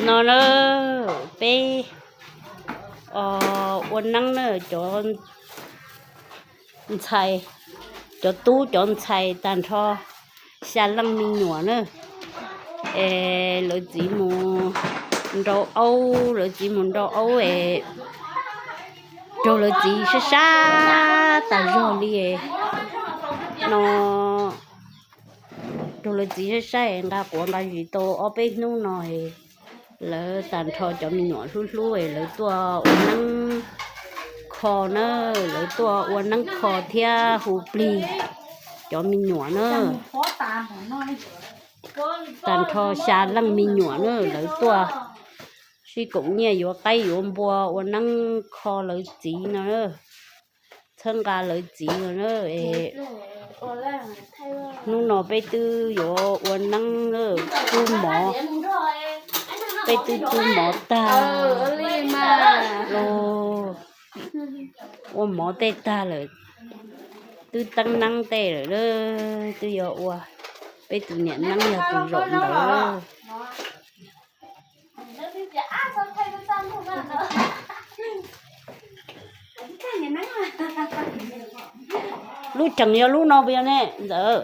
No na, peb ua neeb na, cov ntxhais, cov tub cov ntxhais tag nrho xya leej me nyuam na, es lawv txiv mus nrau aub, lawv txiv mus nrau aub es raug lawv txiv saib saib tas zog li no. Raug lawv txiv saib saib nqa quav nqa zis tau ob peb hnub no, lawv tag nrho cov me nyuam hlub hlub lawv tuaj ua neeb kho na, lawv tuaj ua neeb kho thiab hu plig cov me nyuam na. Tag nrho xya leej me nyuam na, lawv tuaj sib koom nyiaj yuav qaib yuav npua ua neeb kho lawv txiv no, txhawb nqa lawv txiv no na. Hnub no peb twb yuav ua neeb kub mov, peb twb kub mov tag, ua mov tej tag lawm, twb teeb neeb tej lawm, twb yuav ua, peb tus niam neeb yog tus zaum ntawd. Lub tseem yog lub no puas yog ne ntxawm?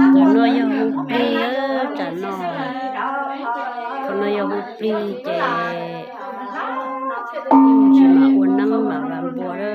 Ntawm no yog hu plig, tam no, qhov no yog hu plig ces tsis mam ua neeb mam vas npua no.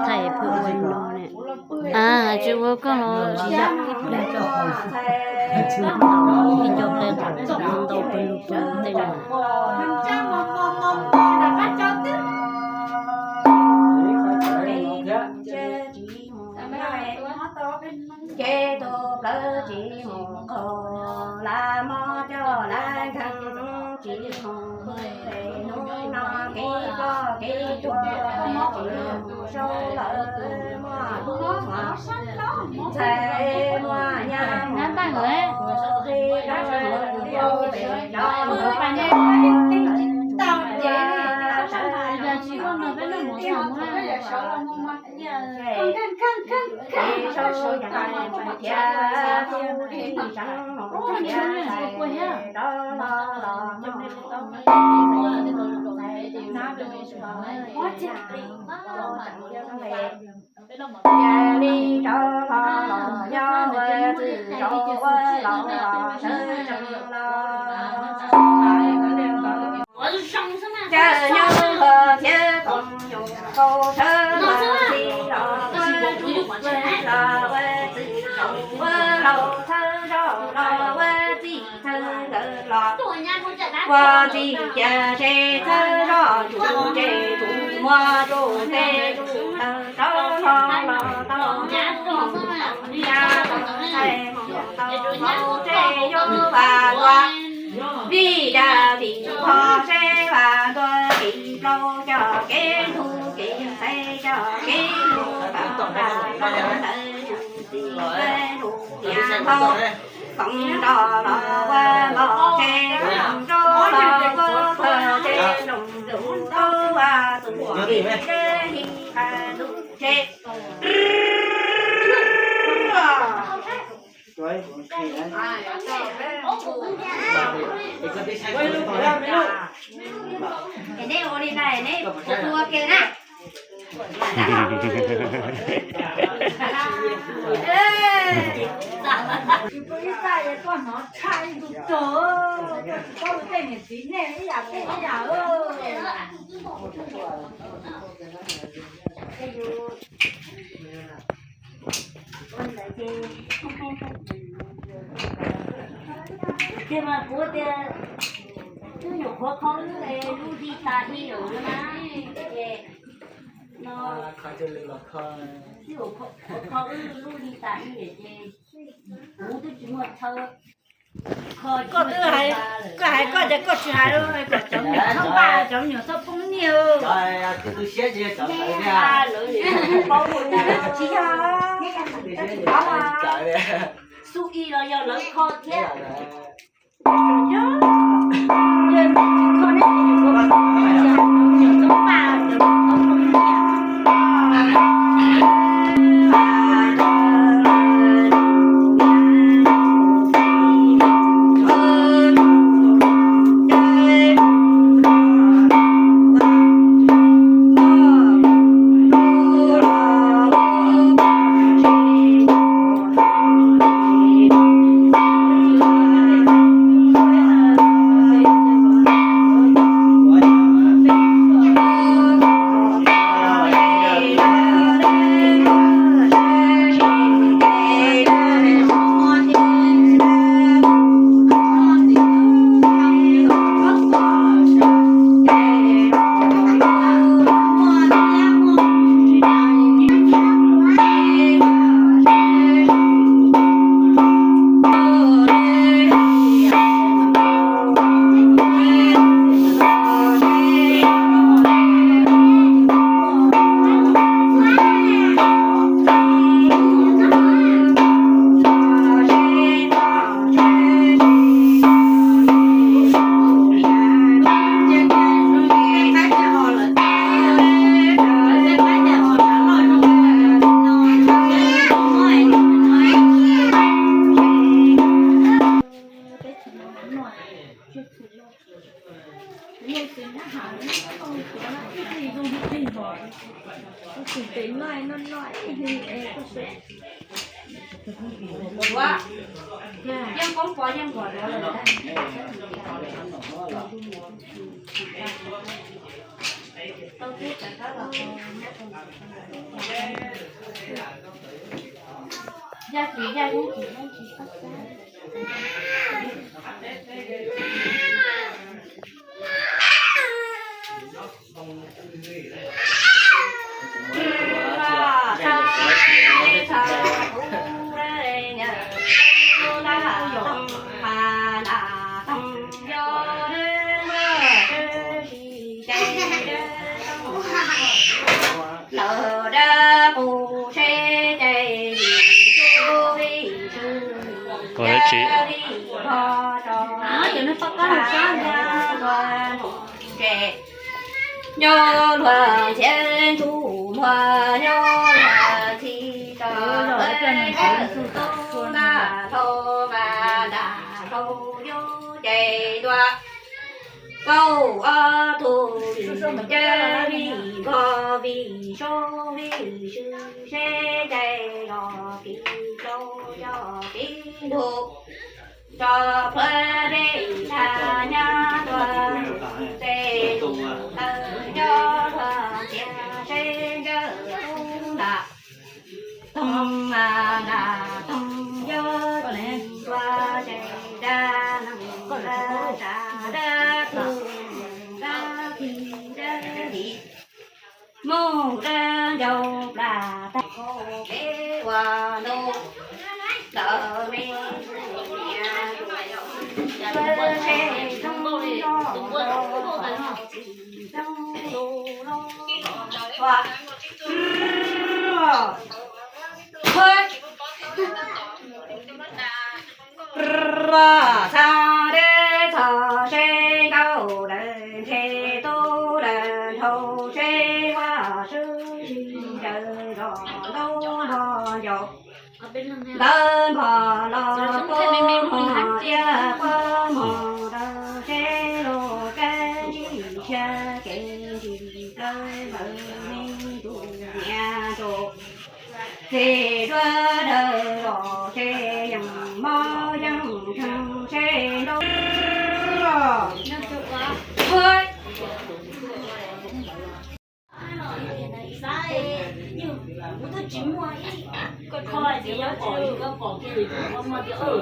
Thaij pheej ua no ne. A, tsis ua koj los tsis yog ib pliag rau hauv, ib co hle kom ntau pawg lug pawg lug tej no. Ces tus plawv tsis mus qhov, lawv mob coj lawv kheej tsis mus, hnub no kev ploj kev tuag tsis mus, sau lawv muaj lub muag ntxhais muaj nyab muaj qhov qhib rab muag pem rov mus pais no. Caw nyob luag thiab koom yus kaus, sawv los txi los ua, los ua txi los ua, txi los ua, thawj zaug los ua txi thawj nkawd los ua txi, cia seb thawj zaug tsuj ntse tsuj muag tsuj tes tsuj taw, rov los los tau nyab tau ntxhais tau hauv tsev yuav vas ntua. Vij yam tim qho seb vas ntua kev plaub coj kev ntug, kev ntxhais coj kev ntug, tau tas los ntawd tsis txiv lub niam hau. Koom nroj los ua npog tsev, koom nroj los ua pawg tsev, nroog nroog ua txuj kev tsev, hi nqa ntuj tsev. Es neb ua li na, neb ua ke na. Tsis pub ib txaj es koj hnov tshaj ib tug tog, koj tsis paub ua tej niam txiv nej ib yam peb ib yam. Tiag mas kuv tias twb nyuam qhuav kho wb lub hli tas hli lawm na, es no kho wb lub hli tas hli lawm ces kuv twb tsis muaj chaw. Koj twb hais, koj hais koj tias koj tsis hais los kom cov me nyuam txhob npaj, cov me nyuam txhob poob nyiaj. Tsis yog, tsis paub, xub ib los yog lawv kho thiab. Nyob luag ntxhiab ntsuj muag nyob luag txhij tso, tub ntaj hlau mas ntaj hlau yub ces dua. Kauj ob tug vim cawv vim nkog vim sub vim sw, seb cai los kis rau cov kis ntug. Tso plhuav dej tag nyab tuaj ntxuj tes tus taw nyob luag ntxhiab seb nkawd tub ntaj toog mas ntaj toog yub kis dua ces dab neeg dab tsav dab tug dab kis dab li. Mooj dab ncauj plas tag peb ua ntu ntawm me ntxhais niam tus seb thoob noj tsis thoob lus los ua. Txha deb txhos seb nkauj lawm ntshe tub lawm nrhau seb vaj swb sib ncaws zos ntaub npog ncaus. Ntawd npog los puab mog iab puab mog ntawd seb lub kab ntsib ntshiab kev ntsib plaws npawg me tus Ces dua dawg los ces yeej mob yeej ntsheej seb nrau. Kuv twb tsis muaj ib ko kho tias yuav pom, yuav pom kiag li, kuv muaj tias, u,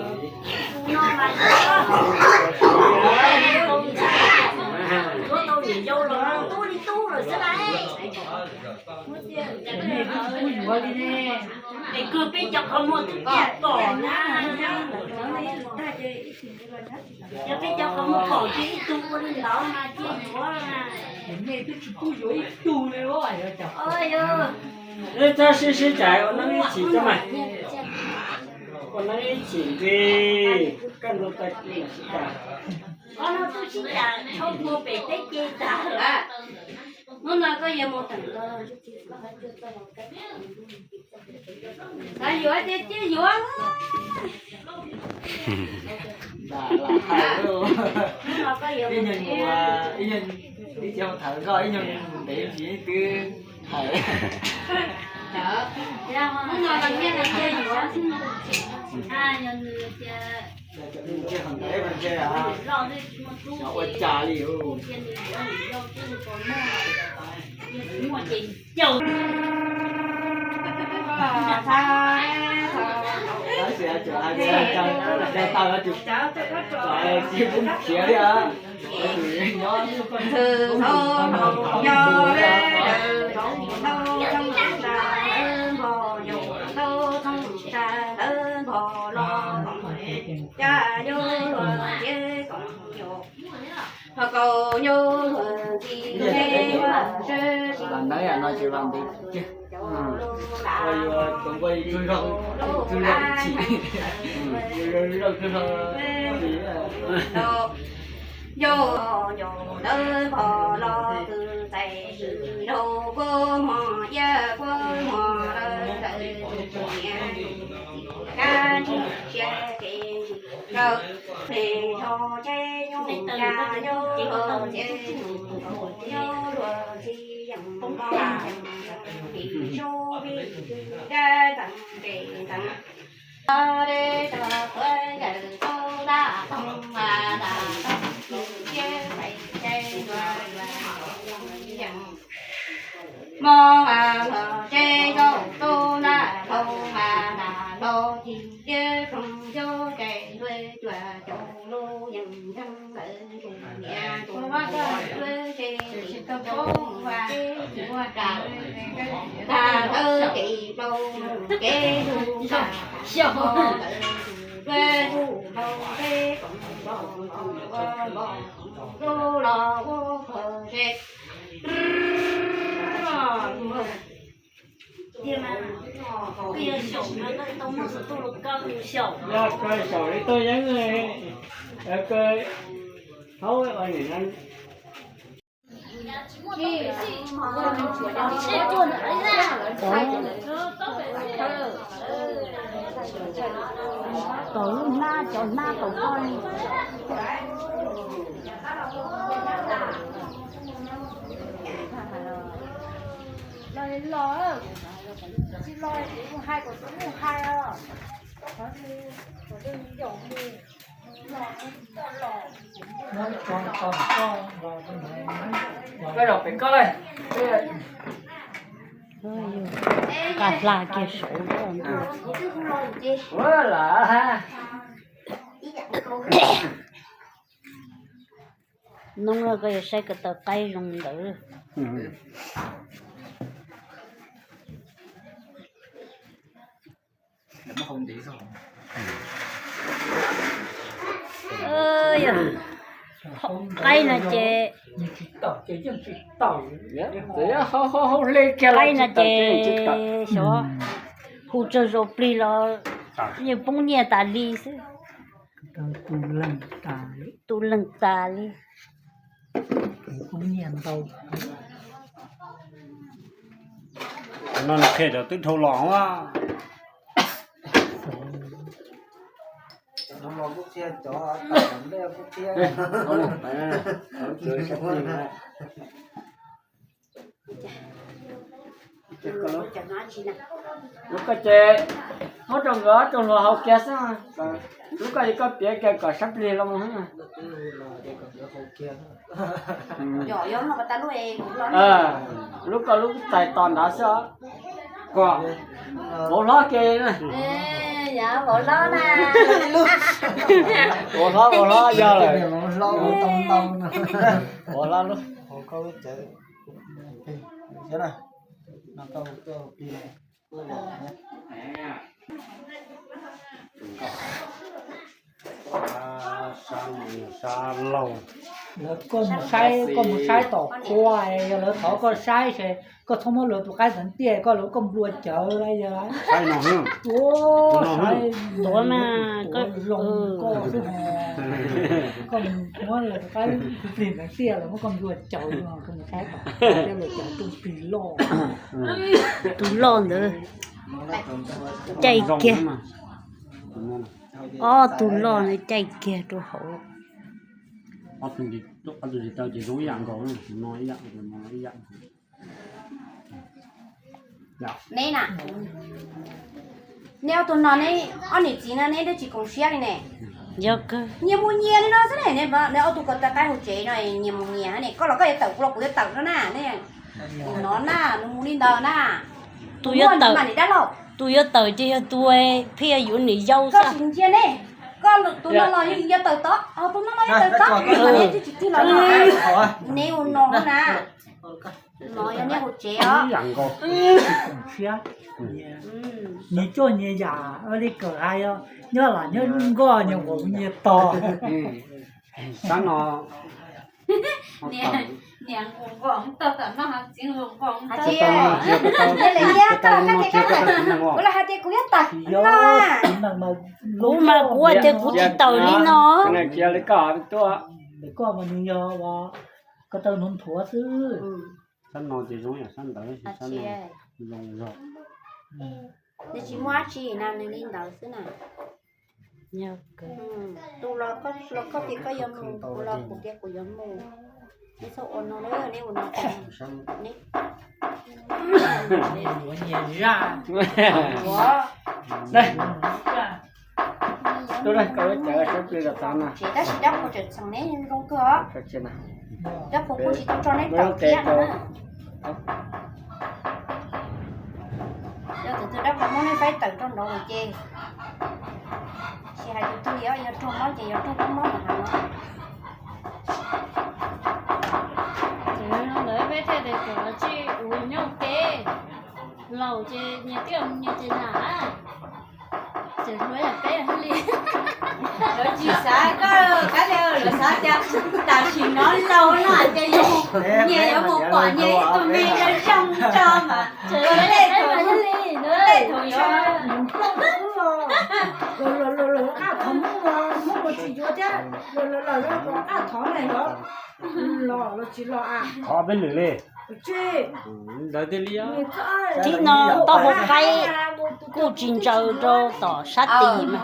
no mas yuav tau niam yau los tub li tub lawm xwb lauj. Es kawg peb cov qhov muag twb tiag pom na. Yog peb cov qhov muag pom ces ib tug ua li ntawd mas cia yuav. Ib tug li. Tab sib sib cais ua neeb ib chim cov mas. Ua neeb ib chim nqi, kaj ntug tag kis sib cais. Qhov no twb sib cais dhau mus pem teb ces tag lawm. Hnub no koj yuav mus theem los? Xav yuav ces cia yuav. Hnub no koj yuav mus, ib nyuag mus theem koj, ib nyuag mus ntev ntsis twb hais. Hnub no los nyiaj los cia yuav xwb. Yog nws tias ua cas li cia nws yuav nws yau xwb, nws puas muaj, yog tsis muaj ces caum. Ntxhw txhob hloov nyob lawm, txhoov hloov txhoov tsa lawm, npog los caj nyob luag thiab koom nyuj, ho koom nyuj luag ntxim ntsej seb. Los ntawd no ces los ntawd. Ua yuav tus npua tus zog, tus zog chim, tus zog tus zog. Yog ncaus ntawd npog los txwv txais txwv laug, kua muag iab kua muag lawm ntawd tus niam, kab ntsis siab ces ntsis rau, pem zog tsheb nyuj ca nyuj luag txiav nyuj nkaus nyuj luag txiv yeej mob yeej vim sub vim dab ntxeev ntses ntxeev. Deb tog tuav yawg tub ntaj toog mas ntaj toog tus thiab pais caij dua dua yeej mob mas los tsheb nkaus tub ntaj hlau mas ntaj hlau ci liab ploog xyoob cais hlua cuam caum lub yeej ntseeg lawm tus niam tus ua tsheb li tau cov ua teb ua ras, tag thawj ces plaub mus kev lug tag xyoo lawm tus hlua tsuj npau teb koom npau koom ua npau koom lub los ua kawg ze. Tiag mas, twb yog xyaum no koj tau muaj xov tooj los koj mus xyaum. Yog koj xyaum li tau yeeb, koj haub ua nim no. Tau lub hnab cov hnab tau koj li. Los los, tsis los ces kuv hais kom kuv mus hais os. Qhov twg, qhov twg yaum mus. Koj zaum pem koj lawm. Qab hla kiag saud. Ua lam. Noob no koj yuav saib ko taw qaib zoo ntawd. Qaib no ces, qaib no ces xyov hu tsawg zaus plig los yeej poob nyiaj tas li xwb. Tu leej tas li. No nws qhia cov twb dhau los a. Lub koj ces muab rau nkawd ob tug hluas haus kiag xwb. Lub koj ces koj piav kiag kom sab plig los mus. Lub koj lub txais tos nrad xwb. Kom vauv hlob ke. Vauv hlob na. Vauv hlob, vauv hlob yog lawm. Vauv hlob lub. Lawv koj mus saib, koj mus saib tom qhua, yog lawv thov koj saib ces koj txhob muab lawv tus qaib ntawd tiaj, koj lawv koj nplua cawv lawm yog. Tuav mas, tuav zoo koj xwb. Koj mus muab lawv tus qaib plig ntawd tiaj, lawv muab koj nplua cawv, koj mus saib tom qhua thiab lawv cov rooj plig loj. Tus loj ntawd caij kiag. Ob tug loj ntawd caij kiag rau hauv. Ob tug tsis tau ces zoo ib yam nkaus, no ib yam, no ib yam. Neb na, neb ob tug no neb ob niam txiv no neb twb tsis koom siab li ne. Yog kawg. Nyias mus nyias li no xwb ne, neb ob tug ko taw qaib hauv tsev no nyias mus nyias ne, koj los koj yuav tawm kuv los kuv yuav tawm no na, ne. No na, nws mus li ntawd na. Tus yuav tawm, tus yuav tawm ces yog tus pheej yuav nws yau xwb. Koj sim ntsia ne, koj tus no los yuav tawm tod, tus no los yuav tawm tod, neb twb tsis tig los no. Neb ua no na. No yog neb hauv tsev os. Nyias cuaj nyias yam, ua li kawm hais, nyob lam nyob lub nkoj nyias nqus nyias tos. Sab no. Kuv los hais tias kuv yuav tawm no. Kuv mas kuv tias kuv tsis tawm li no. Koj mas nws yog ua ko taw nthuav nthuav xwb. Sab no ces zoo yam sab ntawd, sab no zoo zog. Nws tsis muaj dab tsi na, nws li ntawd xwb na. Tus los koj tias koj yuav mus, kuv los kuv tias kuv yuav mus. Neb txhob ua no, neb ua no. Tab sis dab qhuas tseem txheem neb zoo kawg os. Dab qhuas kuj tsis tau tso neb tawm thiab no na. Yog tus twg dab qhuas muab neb faib tawm rau nraud lawm ces tsis hais tus twg li os, yog raug mob ces yog raug mob mob mas hais no. Ces ntawd peb thiaj tias kom tsij ua nyob ua ke, laus ces nyias twb mus nyias ces na. Ces hluav yam peb thiaj li, lawv tsis xav koj kab li, lawv xav tias tam sim no laus no ces yus nyias yuav mus pom nyias ib tug me zoo zoo tso mas. Tej thaum yuav, los los los qaj thov muab, muab ua tsis yuav thiab, los los los qaj thov na yog los los tsis los a. Thov peb lwm li. Ntawd thiaj li. Tib no taub hau qaib kuj tsis ntsaws rau tom sab tid mas.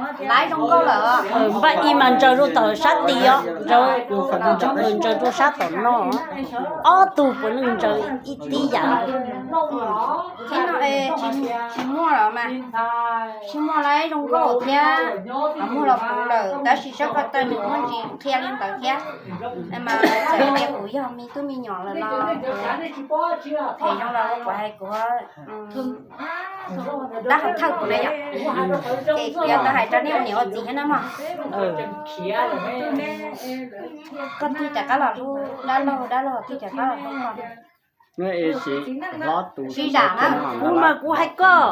Npaj ib mas ntsaws rau tom sab tid os, ntsaws rau sab tom no. Ob tug puav leej ntsaws ib tib yam. Tsis muaj lawm mas, tsis muaj lawm, zoo nkauj thiab. Muaj los puv lawm tab sis sab ko taw nws muaj ntsis qhia li ntawd thiab. Mas txawm tias kuv yog me tub me nyuam lawm los phem zoo los kuv hais kuv dab qhuas thawj kuv na yom. Ces kuv yuav tau hais rau nej ua niam ua txiv thiab na mog. Koj tig rov qab los hlub dab laug, dab laug tig rov qab los hlub koj. Sib zam na. Kuv mas kuv hais koj,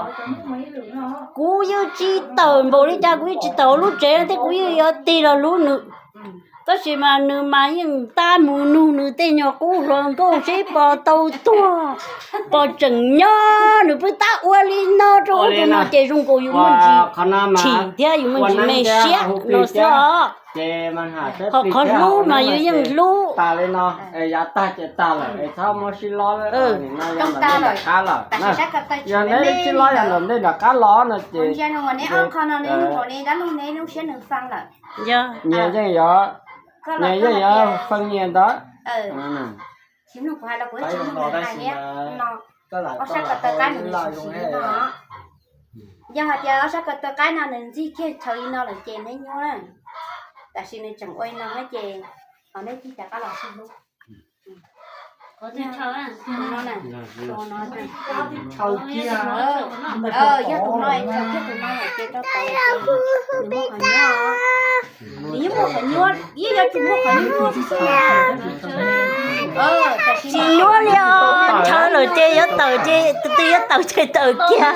kuv yeej tsis tawm npaum li cas, kuv yeej tsis tawm lub tsev no thiab, kuv yeej yuav tig los hlub nws. Tab sis mas nws mas yeej tab mus nug nws tej nyuag qub hluas nkauj seb pos tau tuag, pos tseem nyob, nws pheej tab ua li no rau ub rau no ces zoo nkaus yus muaj ntsis chim thiab yus muaj ntsis me siab no xwb os. Ho qhov hlub mas yus yeej hlub. Yav tag ces tag lawm es txhob muab sib lob, yog neb sib lob yog ntawm ntej nram qab los no ces nyias yeej yuav, nyias yeej yuav feem nyias ntawd. Tsis mloog kuv hais los kuv tsis mloog nws hais thiab no. Ob sab ko taw qab nws nws sim sim li no. Yog hais tias ob sab ko taw qaib no nws ntxig kiag chaw li no lawm ces neb nyuaj na. Tam sim nws tseem ua li no na ces ho neb tig rov qab los sib hlub. Yog tus no es thaw kiag tus no ces rau tod nws muaj qhov nyuaj, nws yeej muaj qhov nyuaj, yeej yuav tsum muaj qhov nyuaj. Tsis nyuaj li os, ntshaw lawm ces yuav tawm ces tus twg yuav tawm ces tawm kiag.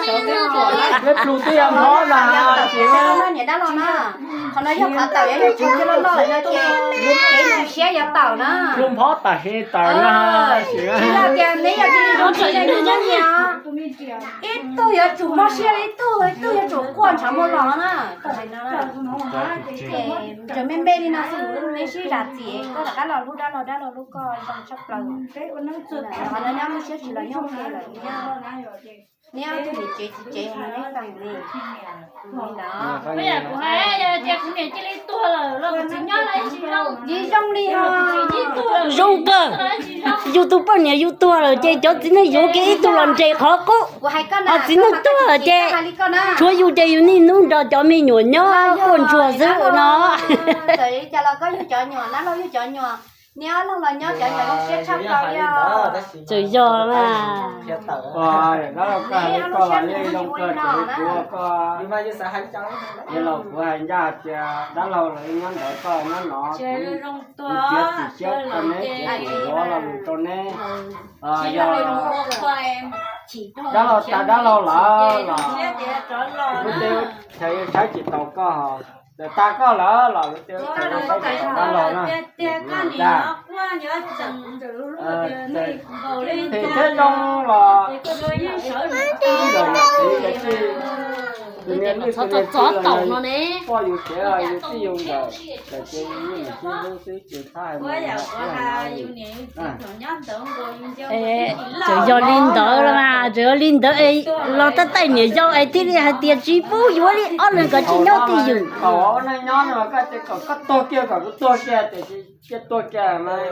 Plhu twb yog nphob na. Qhov no yog qhov tawm, yog yog tsis loj loj no ces kev ntsis siab yuav tawm na. Plhu nphob tam sim tawm na. Tsis yog tias neb yog cia li zoo tsis zoo nyob nyias, ib tug yuav tsum mob siab li ib tug, ib tug yuav tsum quaj ntshav muag los na. Txawm me me li no xwb neb sib zam txim, koj rov qab los hlub dab laug, dab laug hlub koj zoo tshaj plaws. Qhov no nyob lub siab tsis los nyob ua ke lawm. Neb ob tug niam tsev txiv tsev no neb tau li ntawd. Kuv hais, yog tias kuv niam cia li tuag lawm los kuv txiv nyob los tsis zoo? Tsis zoo li os. Zoo kawg. Yus tus poj niam yus tuag lawm ces cov txiv neej yuav kiag ib tug los nres qhov qub. Ho txiv neej tuag ces tshuav yus ces yus niaj hnub nrog cov me nyuam nyob quaj ntsuag xwb no. Txawm li cas los koj yug cov nyuam, dab laug yug cov nyuam, neb ob leeg los nyob cov nyuam zoo siab tshaj plaws li os. Txawm yog mas. Kuv hais ncaj hais tias dab laug los nyob ntawd koj nyob no, kuv txiav txim siab rau neb, kuv yuav lo lus rau neb. Yog dab laug tas dab laug lawm los lub teb chaws yuav saib tsis taus koj, txawm tas koj lawm los lub teb chaws yuav saib tsis taus dab laug na. Phem thiab zoo los ib yam txiv, tus niag lwj tus niag txiv los yog poj yus tsev los yus txij yus nkawm, txawm tias yus niam txiv hlub xwb ces txhob hais mus. Txawm yog li ntawd los mas, txawm yog li ntawd es los tab taij niam yau es thiaj li hais tias tsis pub yuav li, ob leeg kom tsis nyob twj ywm. Kom ua neej nyob no koj tias kom koj tuag kiag kom kuv tuag kiag tiam sis cia tuag kiag mas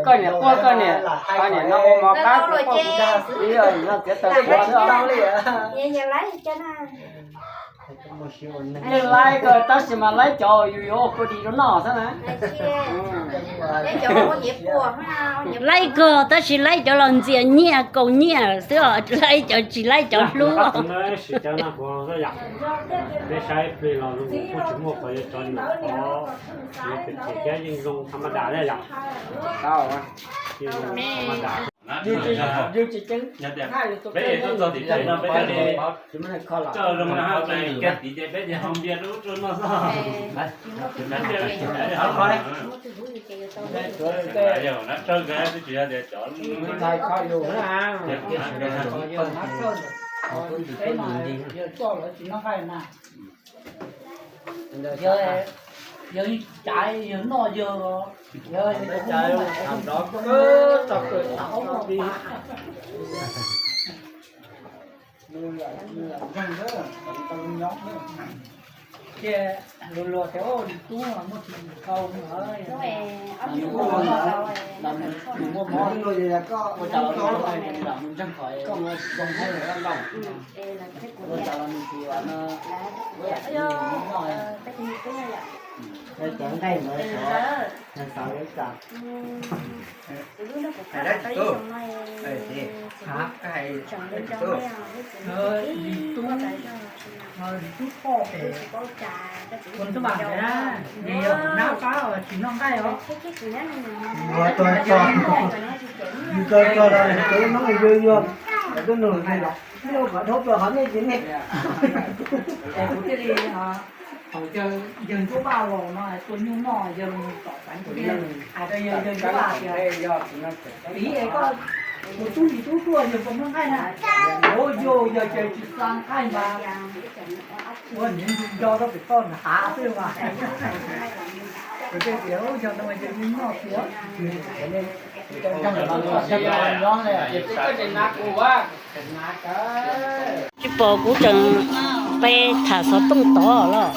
koj niam quaj koj niam, koj niam no ua mov qab kuv quaj kuv dag xwb, no txiav taws quav xwb. Yeej laib kawg tab sis mas laib cov yus yuav ua pua dis rau noj xwb na. Laib kawg tab sis laib cov los ntxias nyiaj kaus nyiaj xwb os, laib cov tsis laib cov hlub. Yog cav yog noj yog, yog ces luag luag tias ua li tub muaj tsis tau. Cov nqaij ntawd xav xav li cas? Li tub, li tub poj pem, ua ntxub vam ntawd na, nws yog nab pab tsis noj nqaij os. Ua tau tso, nws tau tso los nws tus noob yug yug, nws tus nus ntxhais los, nej ua kom dhau plaws qhov nej ces nej. Es kuv thiaj li thaum yawg Ntsuab Vaj los no tua nyuj noj, yawg los tom xav ntsuj, hais rau yawg Ntsuab Vaj tias, txiv es koj tus tub li tub tuaj yawg puas noj nqaij na? Ua yawg yawg ces tsis xa nqaij mas, ua niam nco rau pem toj nws hav xwb mas. Kuv thiaj tias yog no mas yawg yeej noj tiag. Tsis pom kuv tseem pe tham xov tooj tod los?